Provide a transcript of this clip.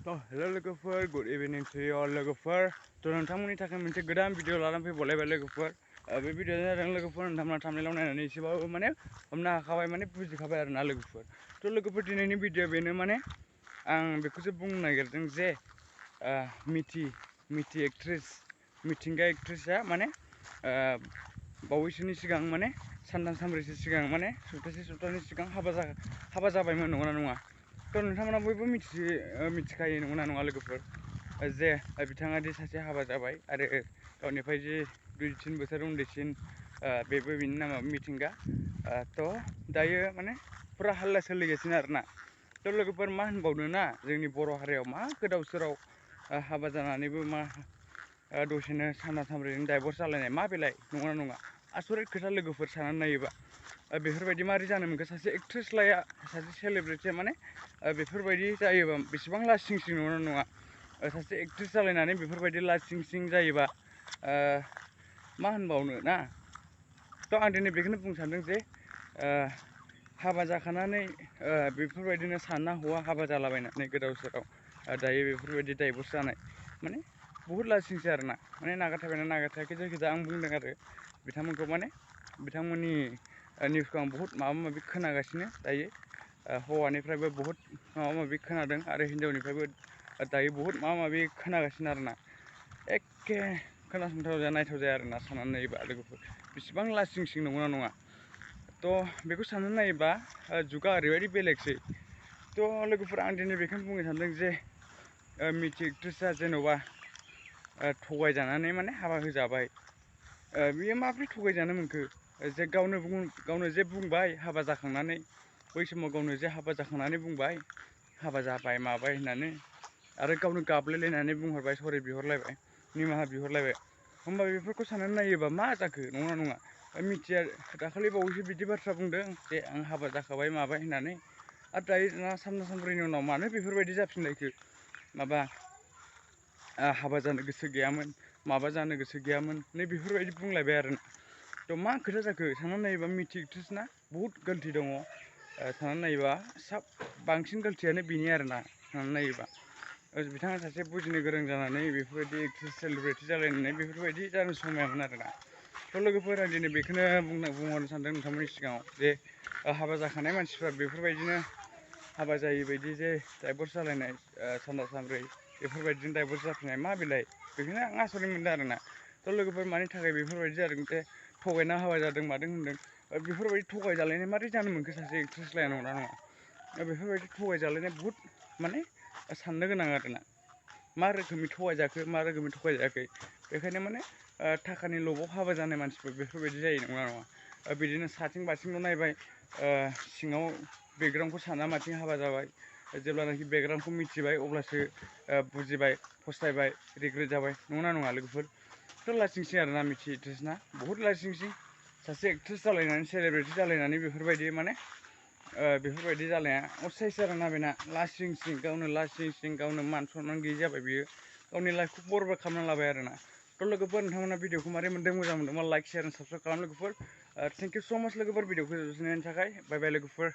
hello लोगोफोर good evening to you अल लोगोफोर थ' नोंथांमोननि थाखाय मोनसे गोदान भिडिअ लानानै फैबावलायबाय लोगोफोर बे भिडिअआ जादों लोगोफोर नोंथांमोना थाम्बनेइलाव नायनानै एसेबाबो माने हमनो हाखाबाय माने बुजिखाबाय आरोना लोगोफोर थ' लोगोफोर दिनैनि भिडिअ बेनो माने आं बेखौसो बुंनो नागिरदों जे मिथि एक्ट्रेस मिथिंगा एक्ट्रेसआ माने बावैसोनि सिगां माने सानथाम सानब्रैसो सिगां माने सप्तासे सिगां हाबा जाबायमोन नंगौना नङा थ' नोंथांमोना बयबो मिथिखायो नंगौना नङा लोगोफोर जे बिथाङा दि सासे हाबा जाबाय आरो गावनिफ्राय जे 2-3 बोसोर उन्दैसिन बेबो बिनि नामा मिथिंगा थ' दायो माने फुरा हाल्ला सोलिगासिनो आरोना थ' लोगोफोर मा होनबावनो ना जोंनि बर' हारियाव मा गोदाव सोराव हाबा जानानैबो मा दसेनो सानथाम सानब्रैजों डाइभर्स जालायनाय मा बेलाय नंगौना नङा आसरित खोथा लोगोफोर साननानै नायोबा बेफोरबायदि मारै जानो मोनखो सासे एक्ट्रेस लाया सासे सेलेब्रिटिया माने बेफोरबायदि जायोबा बेसेबां लासिं सिं नंगौना नङा सासे एक्ट्रेस जालायनानै बेफोरबायदि लासिं सिं जायोबा मा होनबावनो ना थ' आं दिनै बेखौनो बुंनो सानदों जे हाबा जाखानानै बेफोरबायदिनो सानना हौवा हाबा जालाबायनानै गोदाव सोराव दायो बेफोरबायदि डाइभर्स जानाय माने बुहुत लासिंसो आरोना माने नागारथायबायना नागारथायाखै जायखिजाया आं बुंदों आरो बिथांमोनखौ माने बिथांमोननि निउसखौ आं बुहुत माबा माबि खोनागासिनो दायो हौवानिफ्रायबो बुहुत माबा माबि खोनादों आरो हिन्जावनिफ्रायबो दायो बुहुत माबा माबि खोनागासिनो आरोना एखे खोनासंथाव जाया नायथाव जाया आरोना साननानै नायोबा लोगोफोर बेसेबां लासिं सिं नंगौना नङा थ' बेखौ साननानै नायोबा जुगा ओरैबायदि बेलेगसै थ' लोगोफोर आं दिनै बेखौनो बुंनो सानदों जे मिथि एक्ट्रेसआ जेन'बा थगायजानानै माने हाबा होजाबाय बियो माबोरै थगायजानो मोनखो जे गावनो जे बुंबाय हाबा जाखांनानै बै समाव गावनो जे हाबा जाखांनानै बुंबाय हाबा जाबाय माबाय होननानै आरो गावनो गाबलायलायनानै बुंहरबाय सरि बिहरलायबाय निमाहा बिहरलायबाय होमबा बेफोरखौ साननानै नायोबा मा जाखो नंगौना नङा मिथिया दाखालि बावैसो बिदि बाथ्रा बुंदों जे आं हाबा जाखाबाय माबाय होननानै आरो दायो ना सानथाम सानब्रैनि उनाव मानो बेफोरबायदि जाफिनलायखो माबा हाबा जानो गोसो गैयामोन माबा जानो गोसो गैयामोन नै बेफोरबायदि बुंलायबाय आरोना थ' मा खोथा जाखो साननानै नायोबा मिथि एक्ट्रेसना बुहुत गलति दङ साननानै नायोबा बांसिन गलतियानो बेनि आरोना साननानै नायोबा बिथाङा सासे बुजिनो गोरों जानानै बेफोरबायदि एक्ट्रेस सेलिब्रिटि जालायनानै बेफोरबायदि जानो समायामोन आरोना थ' लोगोफोर आं दिनै बेखौनो बुंहरनो सानदों नोंथांमोननि सिगाङाव जे हाबा जाखानाय मानसिफ्रा बेफोरबायदिनो हाबा जायै बायदि जे डाइभर्स जालायनाय सानथाम सानब्रै बेफोरबायदिनो डाइभर्स जाफिननाय मा बेलाय बेखौनो आं आसरित मोनदों आरोना थ' लोगोफोर मानि थाखाय बेफोरबायदि जादों जे थगायना हाबा जादों मादों होनदों बेफोरबायदि थगायजालायनाय मारै जानो मोनखो सासे एक्ट्रेस लाया नंगौना नङा बेफोरबायदि थगायजालायनाय बुहुत माने साननो गोनां आरोना मा रोखोमनि थगायजाखो मा रोखोमनि थगायजायाखै बेखायनो माने थाखानि लबाव हाबा जानाय मानसिफोर बेफोरबायदि जायो नंगौना नङा बिदिनो साथिं बाथिंल' नायबाय सिङाव बेकग्राउन्डखौ साना माथिं हाबा जाबाय जेब्लानाखि बेकग्राउन्डखौ मिथिबाय अब्लासो बुजिबाय फस्थायबाय रिग्रेट जाबाय नंगौना नङा लोगोफोर थ' लासिंसिं आरोना मिथि एक्ट्रेसना बुहुत लासिंसिं सासे एक्ट्रेस जालायनानै सेलेब्रिटि जालायनानै बेफोरबायदि माने बेफोरबायदि जानाया असायसो आरोना बेना लासिं सिं गावनो लासिं सिं गावनो मान सनमान गैयि जाबाय बियो गावनि लाइफखौ बरबाद खालामना लाबाय आरोना थ' लोगोफोर नोंथांमोना भिडिअखौ मारै मोन्दों मोजां मोनदोंबा लाइक शेयार एन्ड साबस्क्राइब खालाम लोगोफोर थेंक इउ स' माच लोगोफोर भिडिअखौ जोबजासिनायनि थाखाय बाय बाय लोगोफोर